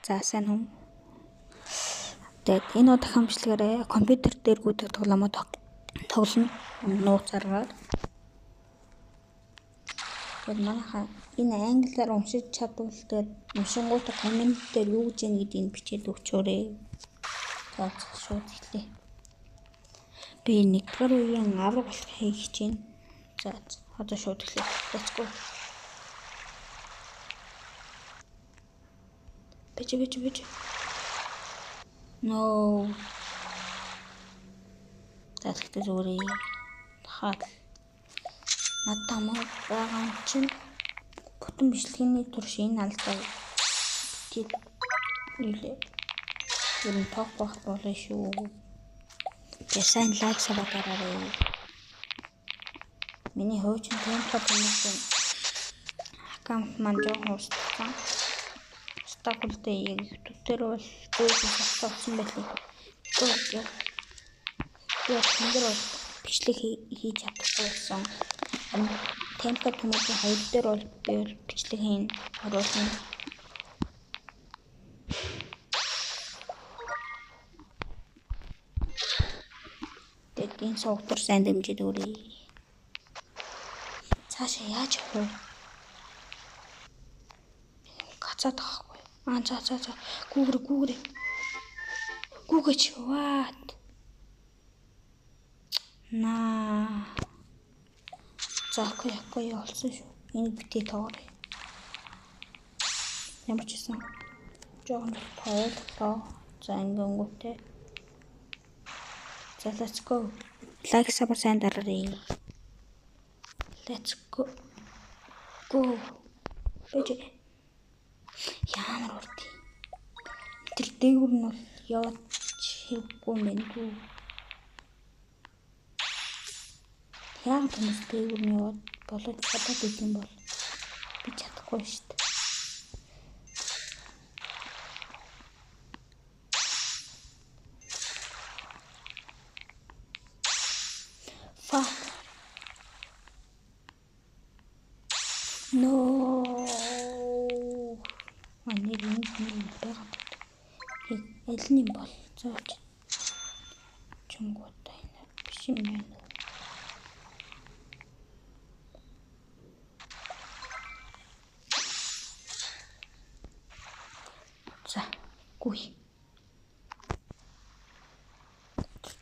За сайн уу. Тэгээд энэ удаагийн бичлэгээрээ компьютер дээр гүйдэг тоглоомоо тоглоно. Нууц аргаар. Тэгээд манайхаа энэ англиар уншиж чадвал тэгээд уншингуудаа коммент дээр юу гэж яана гэдгийг бичээд өгчөөрэй. За шууд эхлэе. Би нэгдүгээр үеийн авраг болох хийх гэж байна. За одоо шууд эхлэе. Let's go. Бич. No. За тэгтээ зүгээр хаад надад мөнгө байгаа юм чинь бүтэн бичлэгийн турш энэ алдаа битгий нийлээ. Ер нь тоохгүй байх болно шүү. Тэгээ сайн лайк sub дараарай. Миний хуучин темпо хүмүүсийн аккаунт маань жоохон устгасан. Стакултэй яг YouTube дээр бол зөөлөн сацсан байлээ. Би энэ дээр бол бичлэг хийж чадахгүй болсон. Темпо хүмүүсийн хоёр дээр бол би бичлэг хийн оруулна. Тэгээд энэ сувгтар сайн дэмжиж өгөөрэй. Цаашаа яаж явах вэ? Гацаад байгаа. Аа за. Гүүгэр. Гүүгээч. What? Наа. За окей олсон шүү. Энийг битгий тоогоорой. Ямар ч гэсэн жоохон тооллоо. За ингэнгүүтээ. За let's go. Лайк sub сайн дараарай. Let's go. Go. Бэж. Ямар урд юм. Тэр дээгүүр нь бол яваад хэрэггүй мэн дүү. Яг хүмүүс дээгүүр нь яваад болоод чадаад идэм бол би чадахгүй шүү дээ. Fuck. No. Нэг юм байгаа. Аль нь юм бол заавч чонгуудаа энэ биш юм байна. За гүй.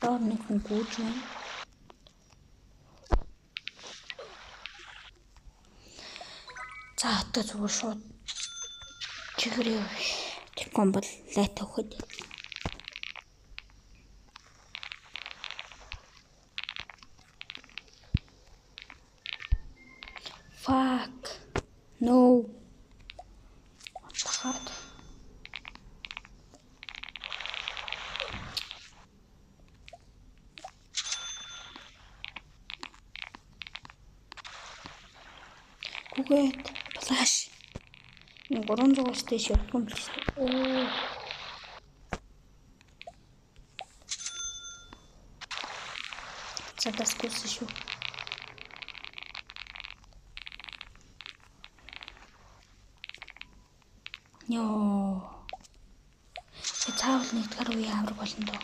Доор нэг хүн гүйж байна. За одоо зүгээр шууд чигээр явъя. Тэгэхгүй бол лайт өгөхөд. Fuck. No. What? Гүгээд флаш. 300-аас дээш явдгүй юм биш үү? Оо. Задаас гүйсэн шүү. Йоо. Би цаавал нэгдүгээр үеийн авраг болно доо.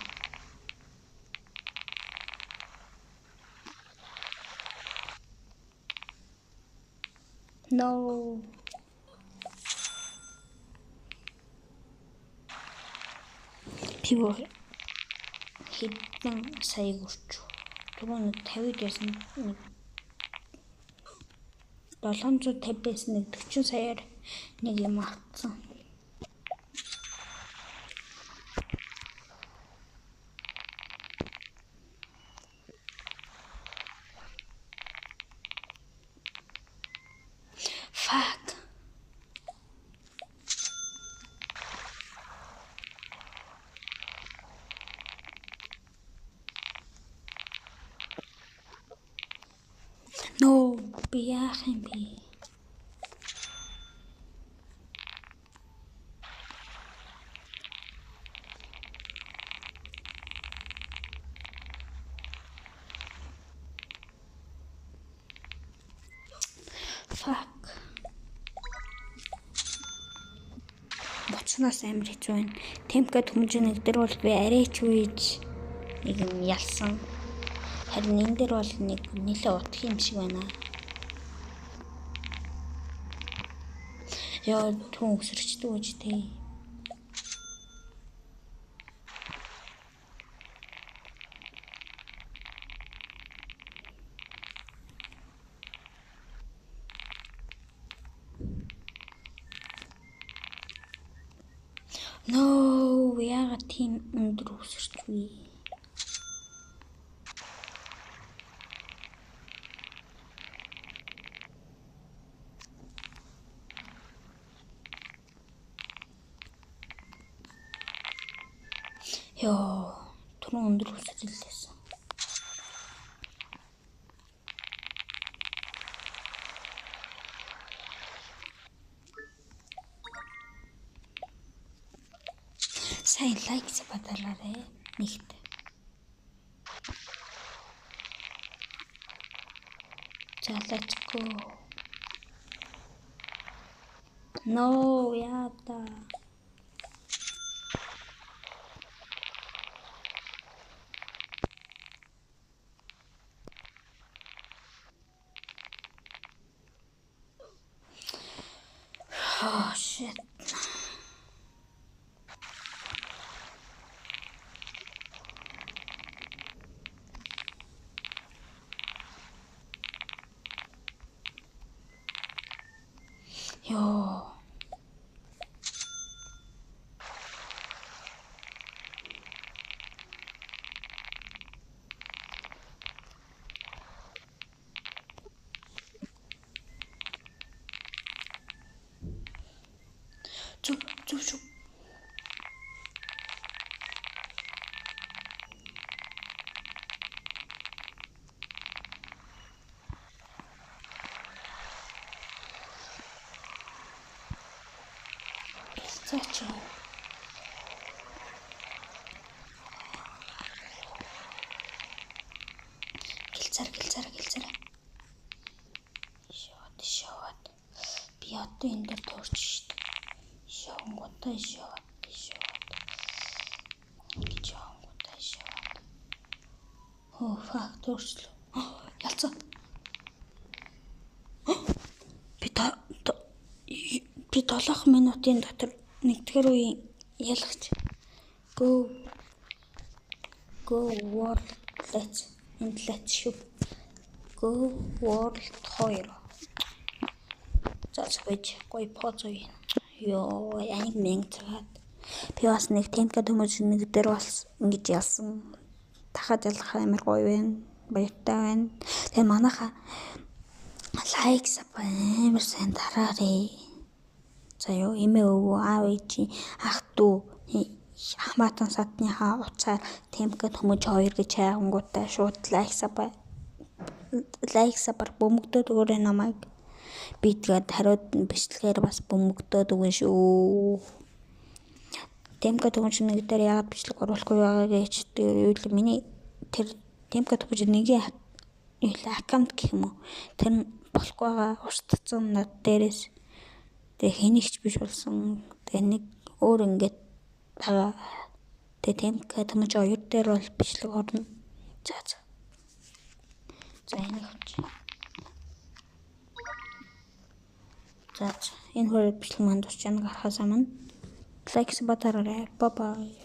No. Би хэдэн сая өрч. Түрүү нэг 50 байсан нэг 750 байсан нэг 40 саяар нэг юм авцсан. Fuck. No, би яах юм бэ? Fuck. Утаснаас амар хэцүү байна. Темка төмөж нэг дээр бол би арай ч үеж нэг юм ялсан. Харин энэ дээр бол нэг нэлээ утах юм шиг байна. Яа, түн өсөрчдөг үж тээ. No, яагаад тийм өндөр өсөрч вэ? Йоо, түрүүн өндөр өсөж илээсэн. Сайн лайк дараарай. Нэгт. За, let's go. No, яа та. Oh shit. Йоо. Зүг зүг шүү. Гэлцээч. Гэлцээр гэлцээр гэлцээр. Шаваад шаваад. Би одоо энэ дээр дуурч шít. Шавангуудаа шаваад шаваад. Ингэж шавангуудаа шаваад. Оо fuck дуурчлаа. Ялцаа. Би 7 минутын дотор нэгдүгээр үеийн ялагч. Go Go World Let's and Let's shoot. Go World 2. За сууж гоё поз үе. Йоо, аниг мянга цагаад. Би бас нэг темка төмөж нэг дээр бас ингэж ялсан. Дахиад ялах амар гоё байна. Баяртай байна. Тэгээ манайха лайк саб амар сайн дараарэ. За юу эмээ өвөө аав ээжийн ах дүү хамаатан садныхаа утсаар темка төмөж 2 гэж хайгангуудаа шууд лайк сабар бөмбөгдөөд өгөөрэй намайг. Би тэгээд хариуд бичлэгээр бас бөмбөгдөөд өгөн шүү. Темка төмөж нэг дээр яагаад бичлэг оруулахгүй байгаа гэж тэр юу л миний тэр темка төмөж нэгийн юу л аккаунт гэх юм уу. Тэр нь болохгүй байгаа устдсан над дээрээс. Тэгээ хэнийгч биш болсон. Тэгээ нэг өөр ингээд байгаа. Тэгээ темка төмөж 2 дээр бол бичлэг орно. За за. За энийг авчих. За энэ хоёр бичлэг манд тусч яна гарахаас өмнө лайк дараарай. Bye bye.